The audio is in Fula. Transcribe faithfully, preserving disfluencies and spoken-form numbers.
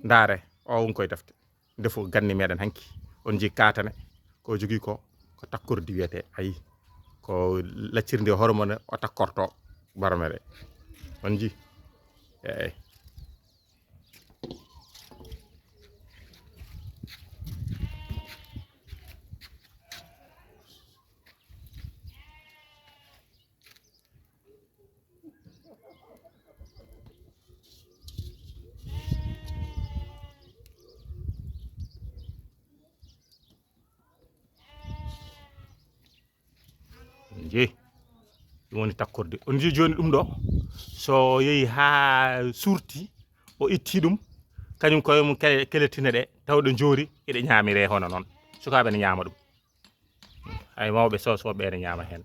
Ndaare, o won koye defte. Ndefu ganni meɗen hanki. On jii katane, ko jogii ko, ko takkordi wiyetee. Ayi, ko laccirde hoore mon o takkorto barmere. On jii? Eey. Jee, ɗum woni takkordi. On jii jooni ɗum ɗo, so yehi haa suurti, o itti ɗum, kañum koye mum kele-, kelettine ɗe, taw ɗe njoori, eɗe ñaamiree hono noon. Sukaaɓe ne ñaama ɗum. Hay mawɓe soosooɓe ene ñaama heen.